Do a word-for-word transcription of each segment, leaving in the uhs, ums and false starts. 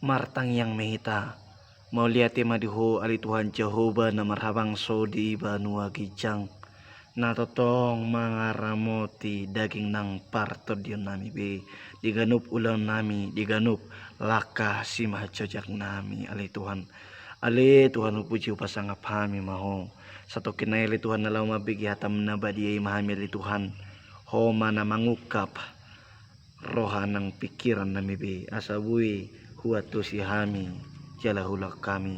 Martangiang ma hita. Mauliate ma di Ho ale Tuhan Jahowa na marhabangso di banua ginjang, na tongtong mangaramoti daging nang partondionnami be, di ganup ulaonnami, di ganup langka simanjujungnami ale Tuhan. Ale Tuhan, hupuji hupasangap hami ma Ho. Satongkin nai ale Tuhan na laho mambege hataM na badia i ma hami ale Tuhan. Ho ma na mangungkap roha nang pingkirannami be, asa boi huantusi hami jala huulahon hami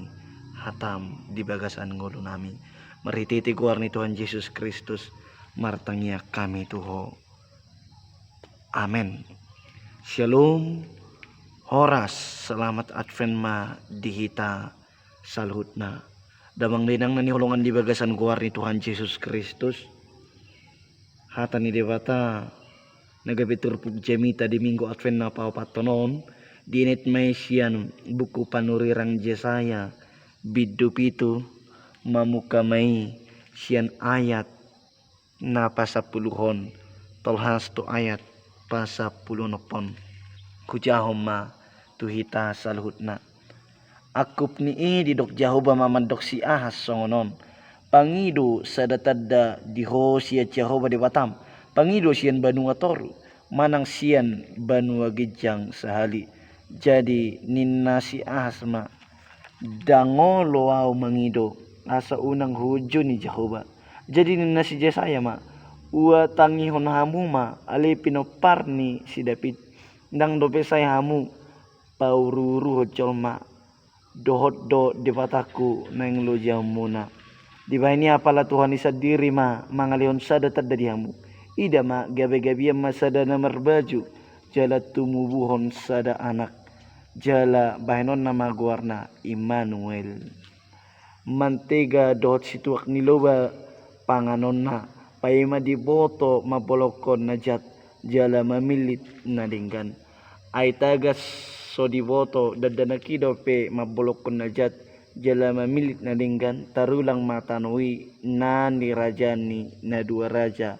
hataM di bagasan ngolunami. Marhitehite goar ni Tuhan Jesus Kristus martangiang hami tu Ho. Amen. Syalom. Horas, selamat Advent ma di hita saluhutna. Damang dainang na hinaholongan di bagasan goar ni Tuhan Jesus Kristus, hata ni Debata na gabe turpuk jamita di Minggu Advent na paopathon on dienet ma i sian buku panurirang Jesaya bindu pitu, mamungka ma i sian ayat na pasampuluhon tolhas tu ayat pasampuluonomhon. Hujahahon ma tu hita saluhutna. Angkup ni i didok Jahowa ma mandok si Ahas songon on: Pangido sada tanda di ho sian Jahowa Debatam, pangido sian banua toru, manang sian banua ginjang sahali. Jadi ninna si Ahas ma: Ndang olo ahu mangido, asa unang huunjuni Jahowa. Jadi ninna si Jesaya ma: Huhatangihon hamu ma ale pinompar ni si David, ndang dope sai hamu pauruuruhon jolma, dohot do Debatangku naeng lojaonmuna. Dibahen i apala Tuhan i sandiri ma mangalehon sada tanda di hamu. Ida ma, gabegabean ma sada na marbaju, jala tumubuhon sada anak, jala bahenonna ma goarna Immanuel. Mantega dohot situak ni loba panganonna, paima diboto mambolongkon na jat jala mamillit na denggan. Ai tagas so diboto, dakdanak i dope mambolongkon na jat jala mamillit na denggan, tarulang ma tano i na nirajaan ni na dua raja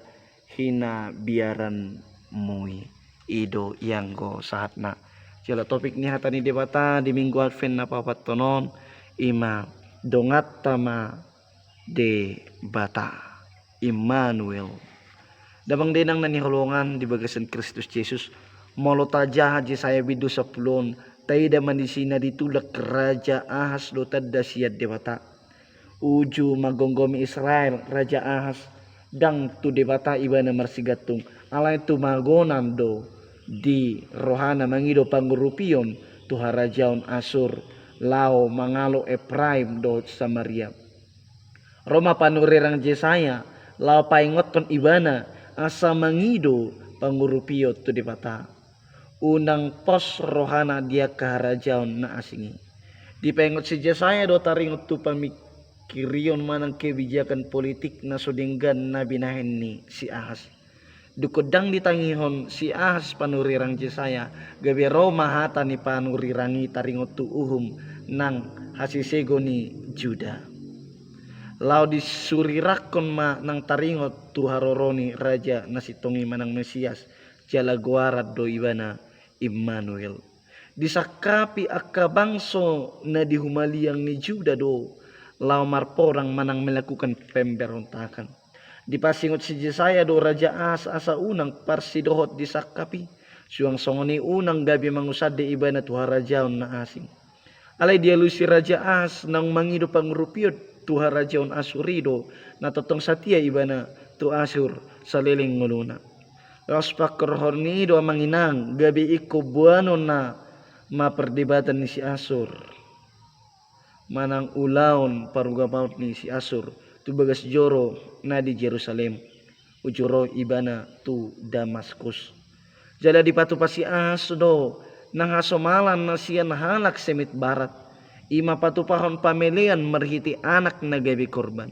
hinabiaranmu i. I do ianggo sahatna. Jala topik ni hata ni Debata di Minggu Advent na paopathon on, i ma: Donganta ma Debata, Immanuel. Damang dainang na hinaholongan di bagasan Kristus Jesus, molo tajaha Jesaya bindu sampulu on, taida ma disi na ditulak Raja Ahas do tanda sian Debata. Uju manggomgomi Israel Raja Ahas, ndang tu Debata ibana marsigantung, alai tumagonan do di rohana mangido pangurupion tu harajaon Asur, laho mangalo Epraim dohot Samaria. Ro ma panurirang Jesaya laho paingothon ibana asa mangido pangurupion tu Debata, unang pos rohana di angka harajaon na asing i. Dipaingot si Jesaya do taringot tu pamingkirion manang kebijakan politik na so denggan na binahen ni si Ahas. Dungkon ndang ditangihon si Ahas panurirang Jesaya, gabe ro ma hata ni panurirang i taringot tu uhum nang hasisego ni Juda. Laho disurirangkon ma nang taringot tu haroro ni Raja na sintong i manang Mesias, jala goaran do ibana Immanuel. Disangkapi angka bangso na di humaliang ni Juda do laho marporang manang melakukan pemberontakan. Dipasingot si Jesaya do Raja Ahas asa unang parsidohot disangkapi, suang songon i unang gabe mangusande ibana tu harajaon na asing. Alai dialusi Raja Ahas naung mangido pangurupion tu harajaon Asur i do, na tongtong satia ibana tu Asur saleleng ngoluna. Laos pangkorhon ni i do, amang inang, gabe ingkon boanonna ma pardebatan ni si Asur manang ulaon parugamaon ni si Asur tu bagas joro na di Jerusalem, uju ro ibana tu Damaskus. Jala dipatupa si Ahas do nang hasomalan na sian halak Semit Barat, i ma patupahon pamelean marhite anak na gabe korban.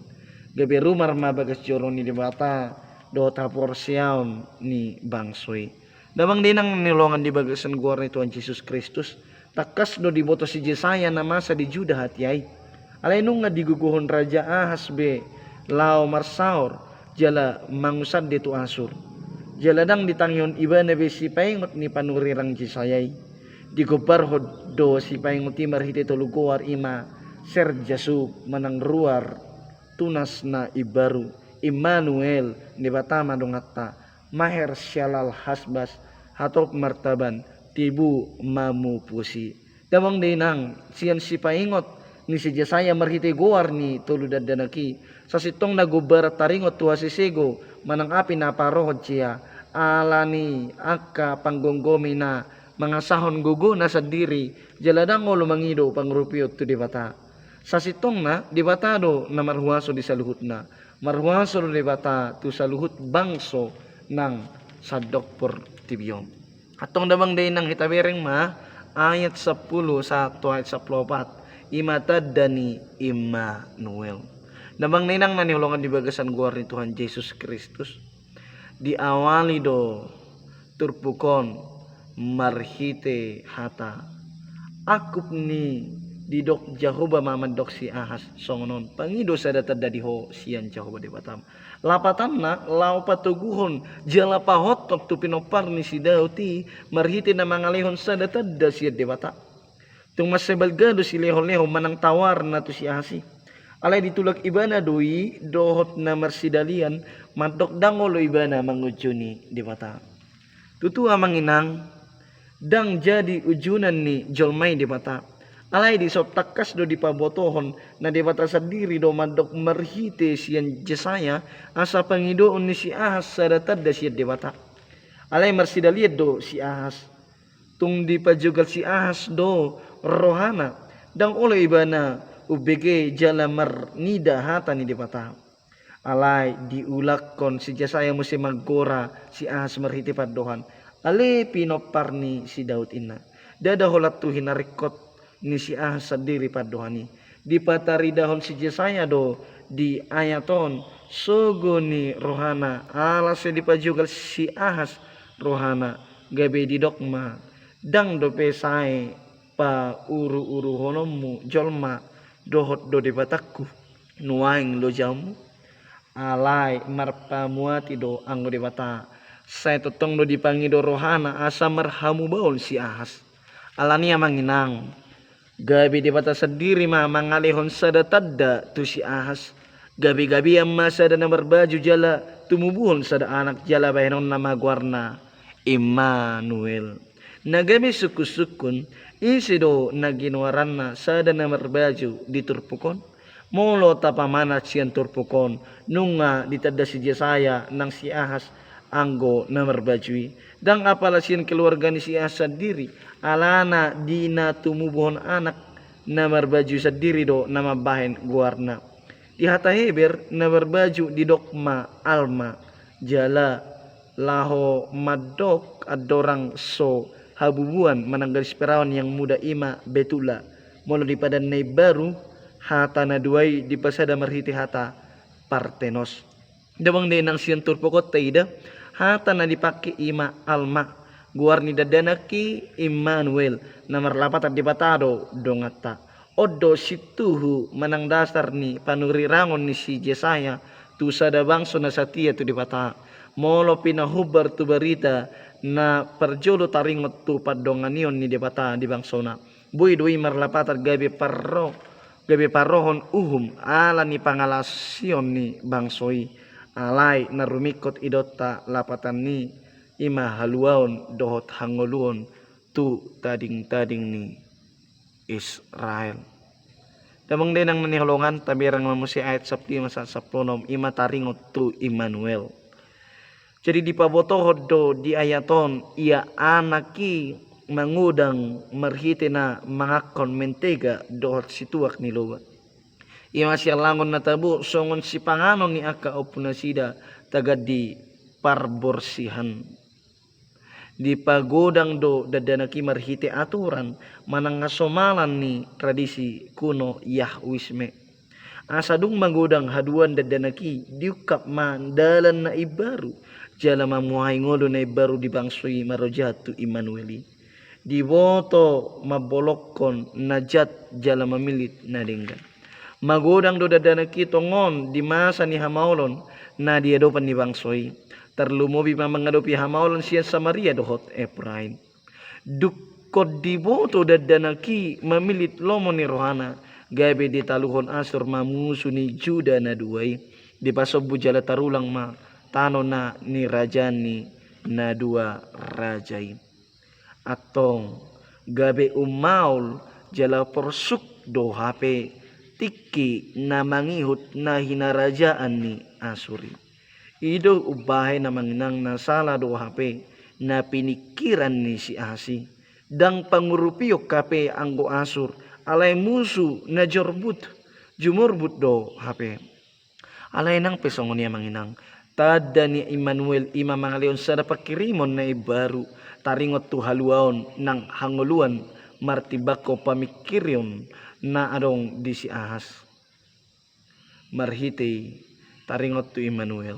Gabe rumar ma bagas joro ni Debata dohot haporseaon ni bangso i. Damang dainang na hinaholongan di bagasan goar ni Tuhan Jesus Kristus, tangkas do diboto si Jesaya na masa di Juda hatiha i. Alai nunga digogohon Raja Ahas be laho marsaor jala mangusande tu Asur. Jala ndang ditangihon ibana be sipaingot ni panurirang Jesaya i. Digombarhon do sipaingot i marhite tolu goar, i ma Ser Jasub manang ruar tunas na imbaru, Immanuel, Debata ma donganta, Maher Shalal Hasbaz, Hatop Martaban, Tibu Mamupusi. Damang dainang, sian sipaingot ni si Jesaya marhite goar ni tolu dakdanak i, sasintongna gombaran taringot tu hasesego manang api na parohon sia, ala ni angka panggomgomi na mangasahon gogona sandiri, jala ndang olo mangido pangurupion tu Debata. Sasintongna Debata do na marhuaso di saluhutna, marhuaso do Debata tu saluhut bangso nang sandok portibi on. Antong damang dainang, hita bereng ma ayat sampulu sahat tu ayat sampulu opat, i ma tanda ni Immanuel. Damang dainang na hinaholongan di bagasan goar ni Tuhan Jesus Kristus, diawali do turpuk on marhite hata. Angkup ni didok Jahowa ma mandok si Ahas songon on, pangido sada tanda di ho sian Jahowa Debatam. Lapatanna laho patoguhon jala pahothon tu pinompar ni si Daud i marhite na mangalehon sada tanda sian Debata. Tung mansai balga do silehonlehon manang tawarna tu si Ahas i. Alai ditulak ibana do i dohot na marsidalian mandok ndang olo ibana mangunjuni Debata. Tutu amang inang, ndang jadi unjunan ni jolma i Debata. Alai dison tangkas do dipabotohon na Debata sandiri do mandok marhite sian Jesaya asa pangidoon ni si Ahas sada tanda sian Debata. Alai marsidalian do si Ahas. Tung dipajogal si Ahas do rohana, ndang olo ibana umbege jala marnida hata ni Debata. Alai diulakhon si Jesaya muse manggora si Ahas marhite pandohan, ale pinompar ni si Daud, inna. Ndada holan tu hinaringkot ni si Ahas sandiri pandohan i. Dipataridahon si Jesaya do di ayat on sogo ni rohana, ala sai dipajogal si Ahas rohana, gabe didok ma, ndang dope sae pauruuruhononmu jolma dohot do Debatangku nuaeng lojaonmu. Alai marpamuati do anggo Debata, sai tongtong do dipangido rohana asa marhamubaon si Ahas. Alani i amang inang, gabe Debata sandiri ma mangalehon sada tanda tu si Ahas. Gabegabean ma sada na marbaju jala tumubuhon sada anak jala bahenonna ma goarna Immanuel. Na gabe sungkunsungkun, ise do na ginoaranna sada na marbaju di turpuk on? Molo tapamanat sian turpuk on, nunga ditanda si Jesaya nang si Ahas anggo na marbaju i. Ndang apala sian keluarga ni si Ahas sandiri, alana di na tumubuhon anak na marbaju sandiri do na mambahen goarna. Di hata Heber na marbaju didok ma Alma, jala laho mandok andorang so habubuan manang gadis perawan yang muda i ma Betula. Molo di Padan na Imbaru, hata na dua i dipasada marhite hata Partenos. Damang dainang, sian turpuk on taida hata na dipangke i ma Alma, goar ni dakdanak i Immanuel, na marlapatan Debata do donganta. On do sintuhu manang dasar ni panurirangon ni si Jesaya tu sada bangso na satia tu Debata. Molo pinahombar tu barita na parjolo taringot tu pandonganion ni Debata di bangsona, boi do i marlapatan gabe parro, gabe parrohon uhum ala ni pangalaosion ni bangso i. Alai na rumingkot idonta lapatan i, i ma haluaon dohot hangoluon tu tadingtading ni Israel. Damang dainang na hinaholongan, taberang ma muse ayat sampulu lima sahat sampulu onom, i ma taringot tu Immanuel. Jadi dipabotohon do di ayat on, ia anak i mangodang marhite na manganhon mentega dohot situak ni loba. I ma sialangon na tabo songon sipanganon ni angka ompunasida tagan di parborsihan. Dipagodang do dakdanak i marhite aturan manang hasomalan ni tradisi kuno Yahwisme. Asa dung magodang haduan dakdanak i, diungkap ma dalan na imbaru jala mamuhai ngolu na imbaru di bangso i marojaan tu Immanuel i. Diboto mambolongkon na jat jala mamillit na denggan. Magodang do dakdanak i tongon di masa ni hamaolon na di adopan ni bangso i. Tarlumobi ma mangadopi hamaolon sian Samaria dohot Epraim. Dung Ingkon diboto dakdanak i mamillit lomo ni rohana, gabe ditaluhon Asur ma musu ni Juda na dua i. Dipasombu jala tarulang ma tano na nirajaan ni na dua raja i. Antong gabe ummaol jala porsuk do hape tingki na mangihut na hinarajaan ni Asur i. I do umbahen, amang inang, na sala do hape na piningkiran ni si Ahas i. Ndang pangurupion hape anggo Asur, alai musu na jorbut, jumorbut do hape. Alai nang pe songon i, amang inang, tanda ni Immanuel i ma mangalehon sada pangkirimon na imbaru, taringot tu haluaon nang hangoluan martimbangkon pamingkirion na adong di si Ahas. Marhite i taringot tu Immanuel.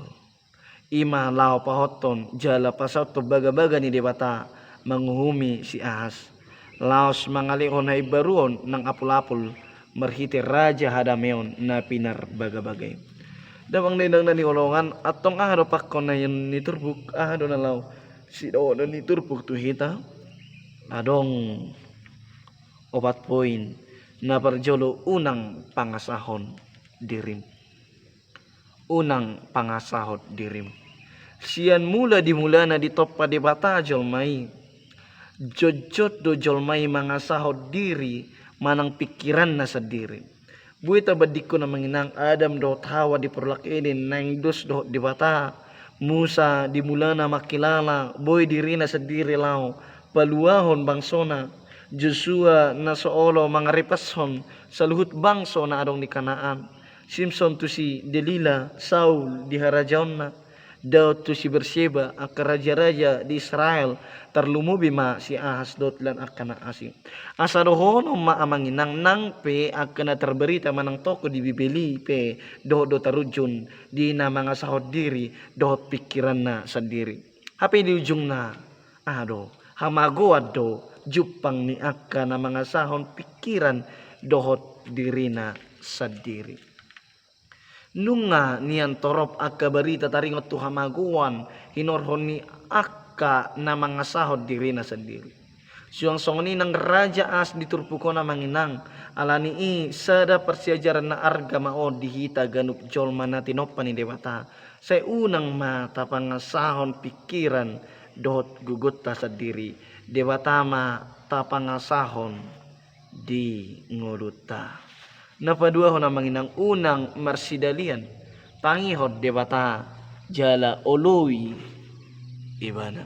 I ma laho pahothon jala pasahathon bagabaga ni Debata manguhumi si Ahas. Laos mangalehon haimbaruon nang apulapul marhite raja hadameon na pinarbagabaga i. Damang dainang na hinaholongan, antong aha do pangkonaon ni turpuk, aha do na laho sidohonon ni turpuk tu hita? Adong opat poin. Na parjolo, unang pangasahon dirim. Unang pangasahon dirim. Sian mula di mulana ditompa Debata jolma i, jotjot do jolma i mangasahon diri manang pingkiranna sandiri. Boi tabandingkon, amang inang, Adam dohot Hawa di porlak Eden, naeng dos dohot Debata. Musa di mulana mangkilala boi dirina sandiri laho paluahon bangsona. Josua na so olo mangaripashon saluhut bangso na adong di Kanaan. Simson tu si Delila, Saul di harajaonna, Daud tu si Berseba, angka rajaraja di Israel, tarlumobi ma si Ahas dohot lan angka na asing. Asa dohonon ma, amang inang, nang pe angka na tarbarita manang tokoh di Bibel i pe dohot do tarunjun di na mangasahon diri dohot pingkiranna sandiri. Hape di ujungna, aha do? Hamagoan do jumpang ni angka na mangasahon pingkiran dohot dirina sandiri. Nunga nian torop angka barita taringot tu hamagoan hinorhon ni angka na mangasahon dirina sandiri. Suang songon i nang Raja Ahas di turpuk on, amang inang. Alani i sada parsiajaran na arga ma on di hita ganup jolma na tinompa ni Debata. Sai unang ma tapangasahon pingkiran dohot gogonta sandiri. Debata ma tapangasahon di ngolunta. Na paduahon, amang inang, unang marsidalian. Tangihon Debata jala oloi Ibana.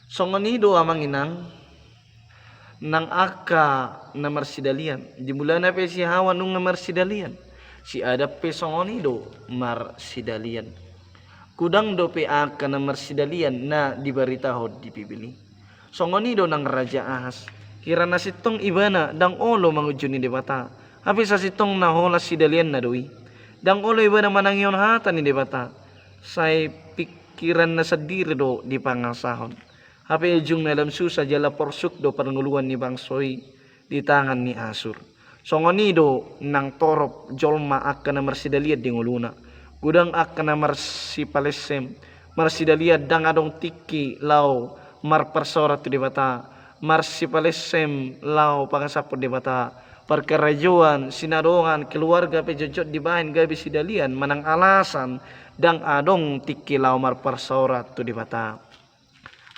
Songon i do, amang inang, nang angka na marsidalian. Di mulana pe si Hawa nunga marsidalian. Si Adam pe songon i do marsidalian. Godang dope angka na marsidalian na dibaritahon di Bibel i. Songon i do nang Raja Ahas. Hira na sintong ibana ndang olo mangunjuni Debata. Hape sasintongna holan sidalianna do i. Ndang olo ibana manangihon hata ni Debata. Sai pingkiranna sandiri do dipangasahon. Hape ujungna lam susa jala porsuk do parngoluan ni bangso i di tangan ni Asur. Songon i do nang torop jolma angka na marsidalian di ngoluna. Godang angka na marsipalessem, marsidalian ndang adong tingki laho marparsaoran tu Debata, marsipalessem laho pangasaphon Debata, parkarajoan, sinadongan, keluarga pe jotjot dibahen gabe sidalian manang alasan ndang adong tingki laho marparsaoran tu Debata.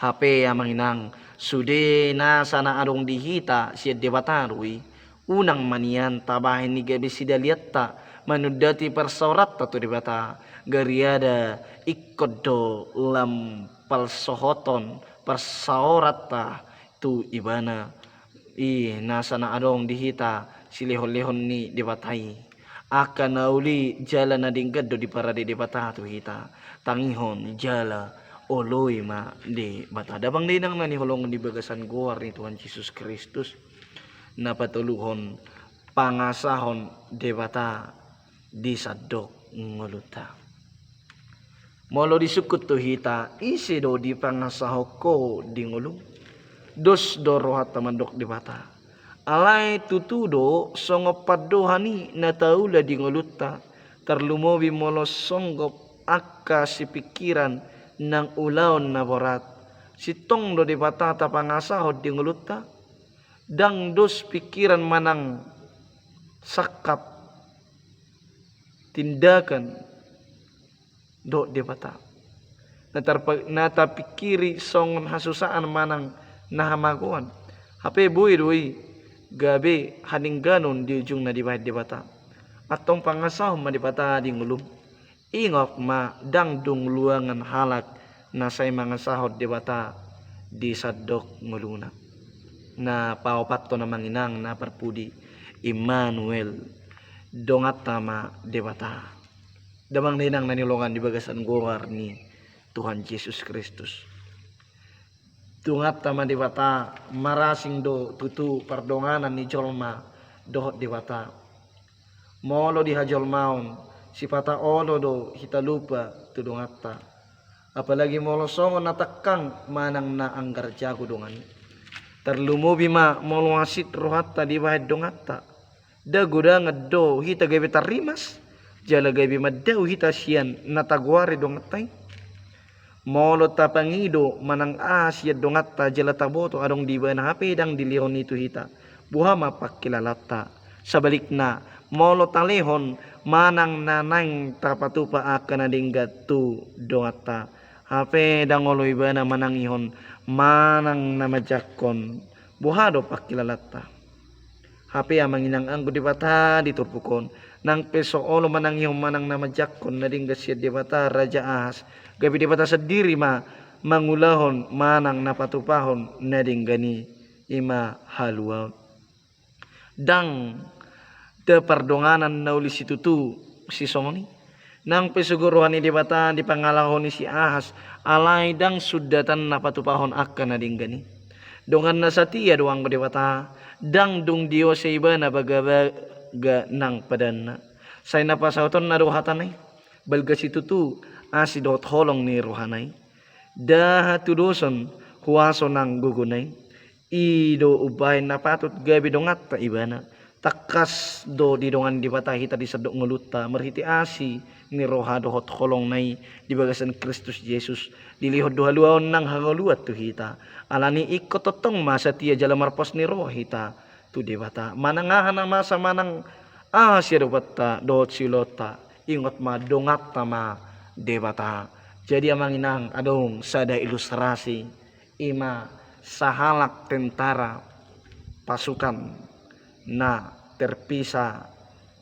Hape, amang inang, sude nasa na adong di hita sian Debata do i. Unang ma nian tabahen i gabe sidalianta manundati parsaoranta tu Debata. Gariada ingkon do lam palsohoton parsaoranta tu Ibana. I nasa na adong di hita silehonlehon ni Debata i. Angka na uli jala na denggan do diparade Debata tu hita. Tangihon jala oloi ma Debata. Damang dainang na hinaholongan di bagasan goar ni Tuhan Jesus Kristus. Na patoluhon, pangasahon Debata di sandok ngolunta. Molo disungkun tu hita, ise do dipangasahon ho di ngolum? Dos do rohanta mandok Debata. Alai tutu do songon pandohan i na taula di ngolunta, tarlumobi molo songgop angka sipingkiran nang ulaon na borat. Sintong do Debata tapangasahon di ngolunta, ndang dos pikiran manang sangkap tindakan dohot Debata. Na tarpa-, na tapikiri songon hasusaan manang na hamagoan. Hape boi do i gabe haningganon di ujungna dibahen Debata. Antong pangasahon ma Debata di ngolum. Ingot ma, ndang dung luangan halak na sai mangasahon Debata di sandok ngoluna. Na paopathon, amang inang na parpudi, Immanuel, donganta ma Debata. Damang dainang na hinaholongan di bagasan goar ni Tuhan Jesus Kristus. Donganta ma Debata, marasing do tutu pardonganan ni jolma dohot Debata. Molo di hajolmaon, sipata olo do hita lupa tu donganta. Apalagi molo songon na tangkang manang na anggar jago dongan i. Tarlumobi ma molo hansit rohanta dibahen donganta. Nda godangan do hita gabe tarrimas, jala gabe mandao hita sian na tagoari donganta i. Molo tapangido manang aha sian donganta jala taboto adong di ibana hape ndang dilehon i tu hita, boha ma pangkilalanta? Sabalikna, molo talehon manang na naeng tapatupa angka na denggan tu donganta, hape ndang olo ibana manangihon manang na manjangkon, boha do pangkilalanta? Hape, amang inang, anggo Debata di turpuk on, nang pe so olo manangihon manang na manjangkon na denggan sian Debata, Raja Ahas, gabe Debata sandiri ma mangulahon manang na patupahon na denggan i, i ma haluaon. Ndang da pardonganan na uli situtu sisongon i. Nang pe sogo roha ni Debata di pangalaho ni si Ahas, alai ndang sundatanna patupahon angka na denggan i. Dongan na satia do anggo Debata, ndang dung diose ibana bagabaga nang padanna. Sai na pasautonna do hatana i, balga situtu asi dohot holong ni rohana i. Nda hatudoson huaso nang gogona i. I do umbahen na patut gabe donganta ibana. Tangkas do didongani Debata hita di sandok ngolunta marhite asi ni roha dohot holongna i di bagasan Kristus Jesus. Dilehon do haluaon nang hangoluan tu hita. Alani i ingkon tongtong ma satia jala marpos ni roha hita tu Debata. Manang aha na masa, manang aha siadopanta dohot siulaonta, ingot ma, donganta ma Debata. Jadi, amang inang, adong sada ilustrasi, i ma sahalak tentara, pasukan na terpisah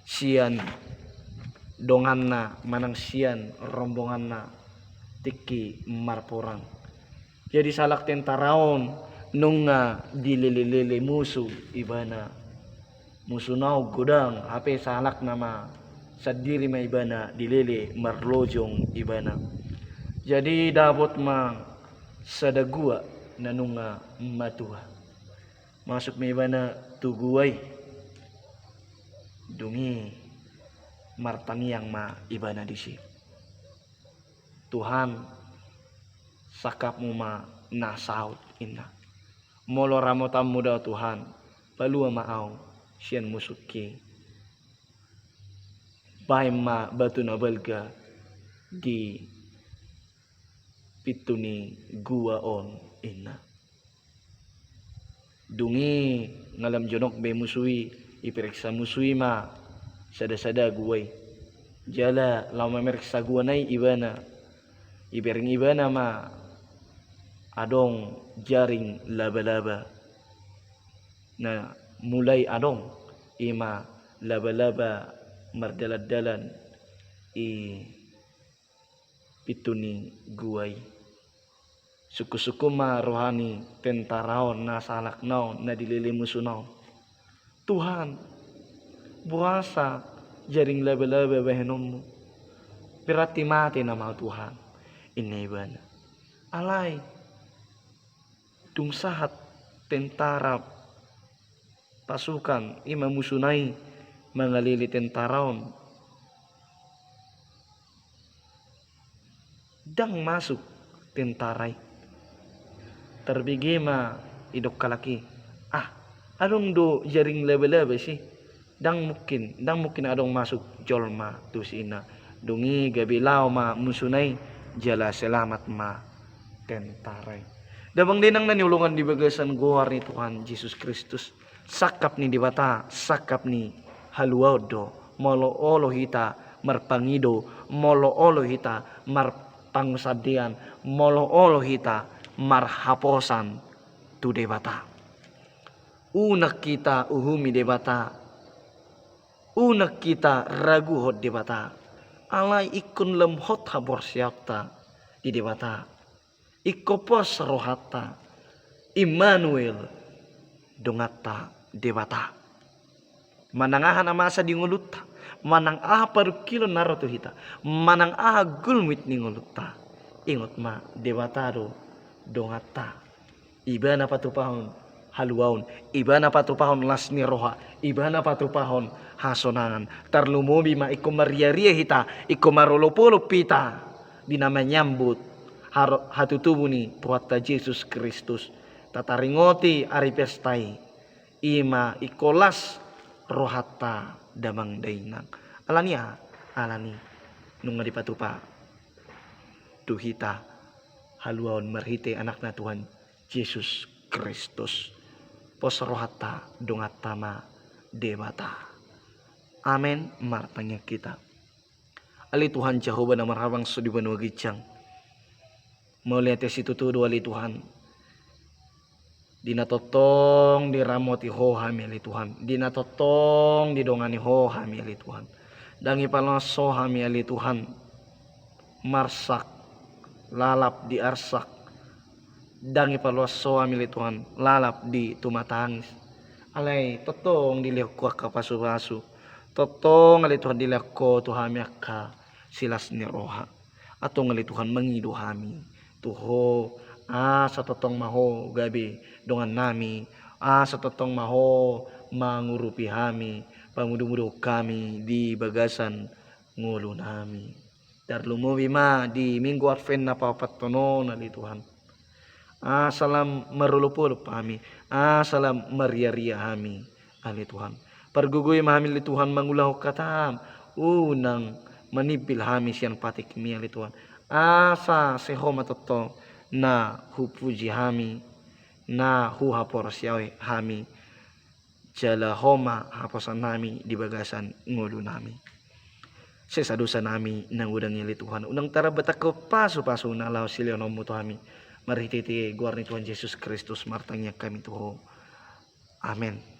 sian donganna manang sian rombonganna tingki marporang. Jadi, sahalak tentara on nunga dilele-lele musu ibana. Musuna on godang, hape sahalakna ma sandiri ma ibana dilele, marlojong ibana. Jadi, dapot ma sada gua na nunga matua. Masuk ma ibana tu gua i. Dung i martangiang ma ibana disi. Tuhan, sangkapmu ma na saut, inna. Molo ramotanmu do, Tuhan, palua ma au sian musungki. Baen ma batu na balga di pintu ni gua on, inna. Dung i nga lam jonok be musu i, iperiksa musu i ma sada-sada gua i. Jala laho mameriksa guana i ibana, ibereng ibana ma adong jaring laba-laba. Na mulai adong, i ma laba-laba mardalan-dalan i pintu ni gua i. Sungkun-sungkun ma roha ni tentara on, na sahalakna on, na dilele musuna on. Tuhan, boasa jaring laba-laba bahenonmu? Berarti mate nama au, Tuhan, inna ibana. Alai dung sahat tentara pasukan, i ma musuna i, mangalele tentara on, ndang masuk tentara i. Tarbege ma didok halak i, ah, adong do jaring laba-laba disi. Ndang mungkin, ndang mungkin adong masuk jolma tusi, inna. Dung i gabe laho ma musuna i, jala selamat ma tentara i. Damang dainang na hinaholongan di bagasan goar ni Tuhan Jesus Kristus, sangkap ni Debata, sangkap ni haluaon do molo olo hita marpangido, molo olo hita marpangunsandean, molo olo hita marhaposan tu Debata. Unang hita uhumi Debata, unang hita raguhon Debata, alai ingkon lam hot haporseaonta di Debata. Ingkon pos rohanta, Immanuel, donganta Debata. Manang aha na masa di ngolunta, manang aha parungkilon na ro tu hita, manang aha gulmit ni ngolunta, ingot ma, Debata do donganta. Ibana patupahon haluaon, Ibana patupahon las ni roha, Ibana patupahon hasonangan. Tarlumobi ma ingkon marriaria hita, ingkon marolopolop hita di na manyambut haro-, hatutubu ni Tuhanta Jesus Kristus. Tataringoti ari pesta i, i ma ingkon las rohanta damang dainang. Alani aha? Alani nunga dipatupa tu hita haluaon marhite Anakna Tuhan Jesus Kristus. Pos rohanta, donganta ma Debata. Amen. Martangiang hita. Ale Tuhan Jahowa na marhabangsa di banua ginjang, mauliate situtu do ale Tuhan, di na tongtong diramoti Ho hami ale Tuhan, di na tongtong didongani Ho hami ale Tuhan. Ndang ipaloas Ho hami ale Tuhan marsak, lalap di arsak. Ndang ipaloas Ho hami ale Tuhan lalap di tumatangis. Alai tongtong dilehon Ho angka pasupasu. Tongtong ale Tuhan dilehon Ho tu hami angka silas ni roha. Antong ale Tuhan, mangido hami tu Ho, asa tongtong ma Ho gabe dongannami, asa tongtong ma Ho mangurupi hami, pamudumuduhon hami di bagasan ngolunami. Tarlumobi ma di Minggu Advent na paopathon on ale Tuhan, asa lam marolopolop hami, asa lam marriaria hami ale Tuhan. Pargogoi ma hami ale Tuhan mangulahon hatam, unang manimbil hami sian patikmi ale Tuhan. Asa sai Ho ma tongtong na hupuji hami, na huhaporseai hami, jala Ho ma haposanami di bagasan ngolunami. Sesa dosanami na godang i ale Tuhan, unang tarambat angka pasupasu na laho silehononmu tu hami. Marhitehite goar ni Tuhan Jesus Kristus martangiang hami tu Ho. Amen.